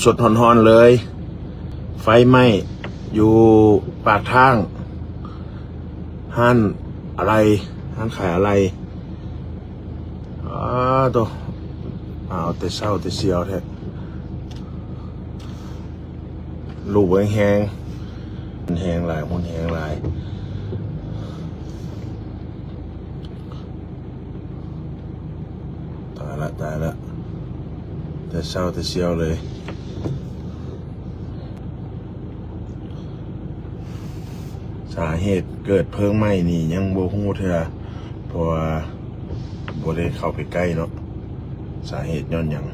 ສົດໆຮ້ອນໆເລີຍ ໄຟໄໝ້ຢູ່ປາກທາງ ຮ້ານອາໄຫຼ່ ຮ້ານຂາຍອາໄຫຼ່. ອ້າໂຕ ເອົາແຕ່ເຊົ້າແຕ່ຊຽວແທ້ ລູກເບິ່ງແຮງ ແຮງຫຼາຍ ຮຸນແຮງຫຼາຍ. ຕາຍລະ ຕາຍລະ ແຕ່ເຊົ້າແຕ່ຊຽວເລີຍ. ສາເຫດເກີດເພີງໄໝ້ນີ້ຍັງບໍ່ຮູ້ເທື່ອ ເພາະວ່າບໍ່ໄດ້ເຂົ້າໄປໃກ້ເນາະ ສາເຫດຍ້ອນຫຍັງ.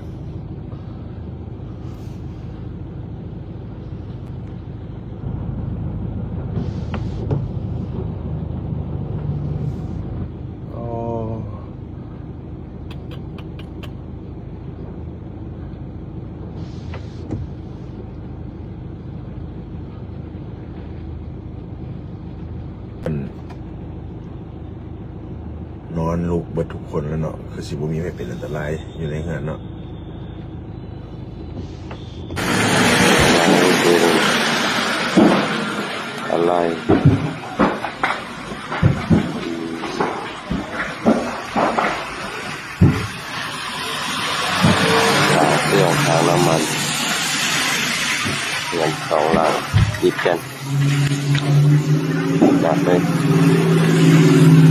ອັນ ນອນລຸກເບິດທຸກຄົນແລ້ວເນາະ ຄືຊິບໍ່ມີໃຜເປັນອັນຕະລາຍຢູ່ໃນເຮືອນເນາະ. ອາໄຫຼ່ ເຄື່ອງທາງນ້ຳມັນ ເຮືອນສອງຫຼັງຕິດກັນ ໜັກເລີຍ.